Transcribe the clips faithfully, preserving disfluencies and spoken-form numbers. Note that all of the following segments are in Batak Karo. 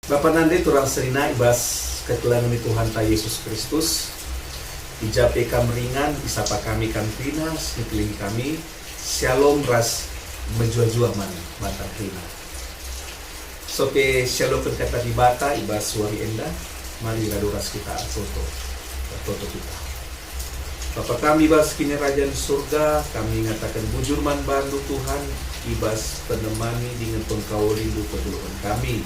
Bapa nande turang senina i bas kekelengen ni Tuhanta Yesus Kristus, i ja pe kam ringan, isapa kami kam kerina, si ngkelengi kami, Shalom ras mejuah-juah man banta kerina. So pe sialoken Kata Dibata i bas wari enda, mari radu ras kita ertoto. Ertoto kita. Bapa kami bas Kinirajan Surga, kami ngataken bujur man bandu, Tuhan, i bas penemani dingen pengkaolindu kegeluhen kami.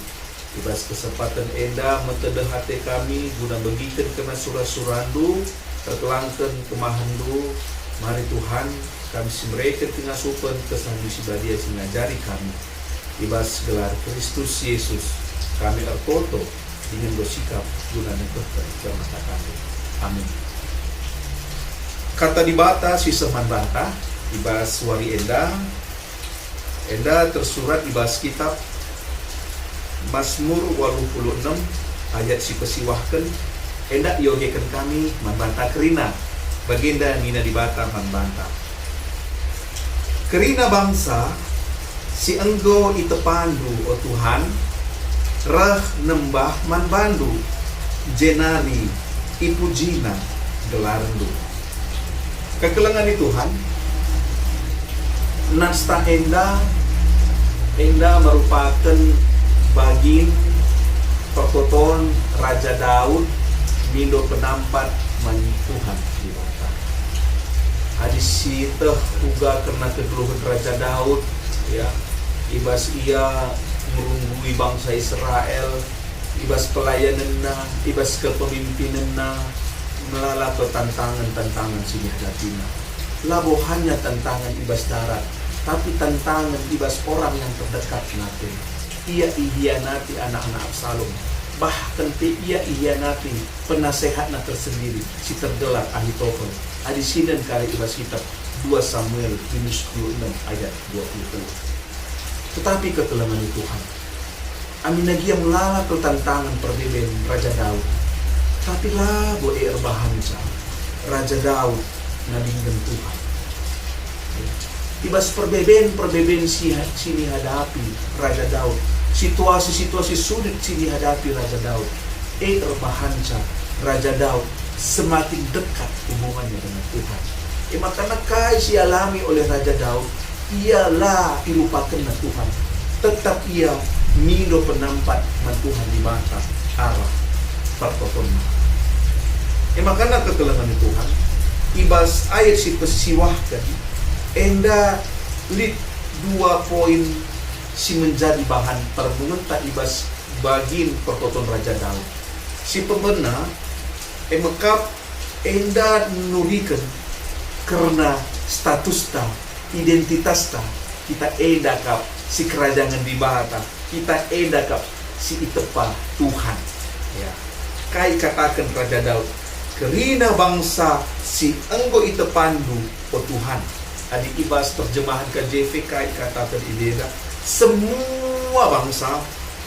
I bas kesempaten enda metedeh ate kami guna megiken kerna sura-surandu, erkelangken kemahenndu. Mari, Tuhan, kami si mereken kengasupen Kesahmu si Badia si ngajari kami. I bas gelar Kristus Yesus, kami ertoto dingen enggo sikap guna nehkehken kata kami. Amin. Kata Dibata si seh man banta i bas wari enda, enda tersurat i bas kitab Masmur waluh puluh enem ayat si pesiwahken, enda iogeken kami man banta kerina. Bagenda nina Dibata man banta, "Kerina bangsa si enggo itepandu, o Tuhan, reh nembah man bandu, jenari ipujina gelarndu." Kekelengen ni Tuhan, nasta enda, enda merupaken bagin pertoton Raja Daud mindo penampat man Tuhan Dibata. Adi sieteh uga kerna kegeluhen Raja Daud, ya, i bas ia ngerunggui bangsa Israel, i bas pelayanenna, i bas kepemimpinenna, melala pe tantangen-tantangen si dihadapina. Labo hanya tantangen i bas darat, tapi tantangen i bas orang yang terdekat nate. Ia ihianati anak-anak Absalom, bahkan pe ia ihianati penasehatna tersendiri si tergelar Ahitofel. Adi sinden kari i bas kitab dua Samuel bindu sepuluh enem ayat dua puluh telu. Tetapi kekelengen ni Tuhan, aminna gia melala kal tantangen perbeben Raja Daud, tapi labo e erbahanca Raja Daud nadingken Tuhan. I bas perbeben-perbeben si, si nihadapi Raja Daud, situasi-situasi sulit si nihadapi Raja Daud, e erbahanca Raja Daud semakin dekat hubungannya dengan Tuhan. E maka kai si ialami oleh Raja Daud? Ia la ilupakenna Tuhan. Tetap ia mindo penampat man Tuhan Dibata arah pertotonNa. E maka kekelengen ni Tuhan, i bas ayat si pesiwahken enda lit dua poin si menjadi bahan perenungenta i bas bagin pertoton Raja Daud. Si pemena, e mekap enda nuriken kerna statusta, identitasta, kita enda kap sikerajangen Dibata, kita enda kap si itepa Tuhan. Ya. Kai kataken Raja Daud, "Kerina bangsa si enggo itepandu, o Tuhan." Adi i bas terjemahan K J V kai kataken i jenda, "Semua bangsa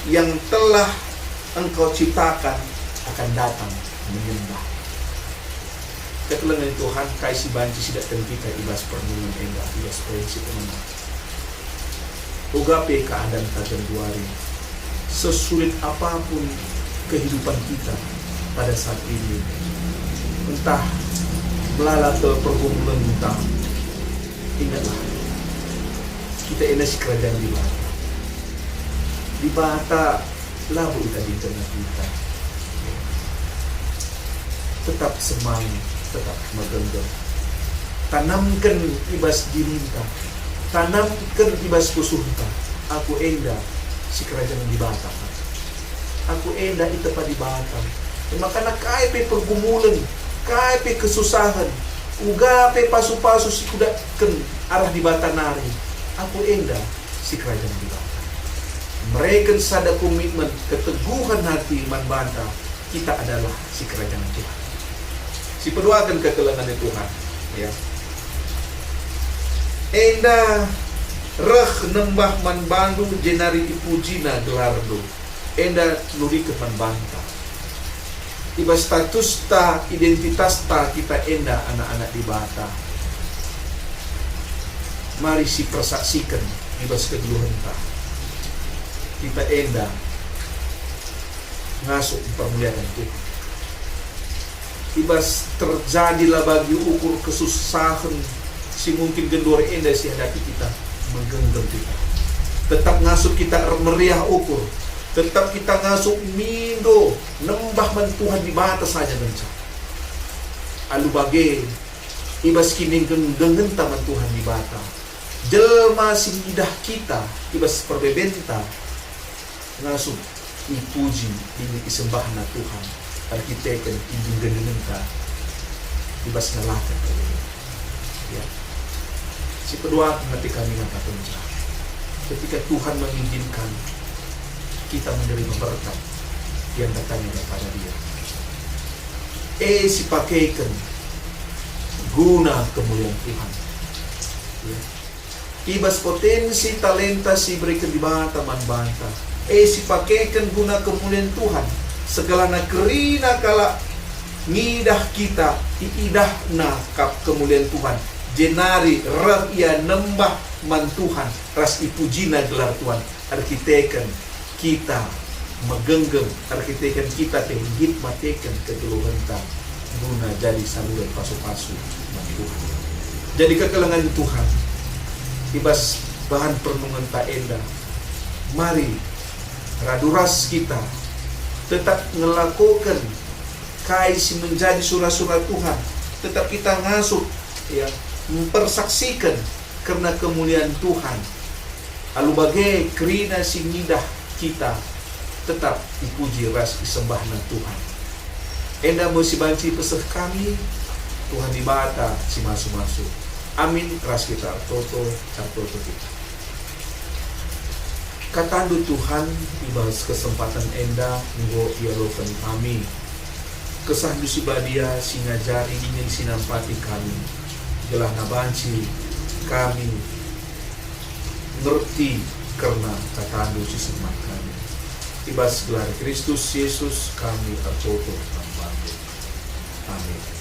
yang telah Engkau ciptakan akan datang menyembah." Kekelengen Tuhan, kai si banci sidatken kita i bas perenungen enda, i bas poin si pemena? Uga pe keadaan ta genduari, sesulit apapun kehidupan kita pada saat ini, entah melala kal pergumulenta, ingatlah, kita enda sikerajangen Dibata. Dibata labo itadingken kita. Tetap semangat, tetap megenggam. Tanamken i bas dirinta, tanamken i bas pusuhnta, "Aku enda sikerajangen Dibata. Aku enda itepa Dibata." E maka kai pe pergumulen, kai pe kesusahen, uga pe pasu-pasu si kudatken arah Dibata nari, aku enda sikerajangen Dibata. Mereken sada komitmen, keteguhen hati man banta, kita adalah sikerajangen Tuhan. Sipeduaken kekelengen Tuhan, ya. Enda reh nembah man bandu jenari ipujina gelarndu. Enda nuriken man banta. I bas statusta, identitasta kita enda anak-anak Dibata. Mari sipersaksiken i bas kegeluhenta. Kita enda ngasup mpermuliaken Tuhan. I bas terjadilah bagi ukur kesusahen si mungkin genduari enda si hadapi kita, megenggeng kita. Tetap ngasup kita ermeriah ukur, tetap kita ngasup mindo nembah man Tuhan Dibata saja ngenca. Alu bage, i bas kininggengngenta man Tuhan Dibata, jelma si ngidah kita i bas perbebenta ngasup ipuji dingen isembahna Tuhan erkiteken kininggenggengenta i bas ngelaken kebenen. Ya. Si peduaken ate kami ngatakenca, ketika Tuhan mengizinkan kita menerima berkat, iandakanNa kepada Dia. E, sipakeken guna kemulian Tuhan. Ya. I bas potensi talenta si ibereken Dibata man banta, e, sipakeken guna kemulian Tuhan, sekalana kerina kalak ngidah kita, iidahna kap kemulian Tuhan, jenari reh ia nembah man Tuhan ras ipujina gelar Tuhan erkiteken kita megenggeng, erkiteken kita pe nggit mateken kegeluhenta guna jadi saluren pasu-pasu man Tuhan. Jadi kekelengen Tuhan, i bas bahan perenungenta enda, mari radu ras kita tetap ngelakoken kai si menjadi sura-sura Tuhan, tetap kita ngasup, ya, mempersaksiken kerna kemulian Tuhan. Alu bage kerina si ngidah kita tetap ipuji ras isembahna Tuhan. Enda me si banci peseh kami, Tuhan Dibata si masu-masu. Amin, ras kita ertoto, ertoto kita. KataNdu Tuhan, i bas kesempatan enda enggo ialoken kami. KesahNdu si Badia si ngajari dingen si nampati kami, gelahna banci kami ngerti kerna KataNdu si seh man kami. I bas gelar Kristus Yesus kami ertoto man bandu. Amin.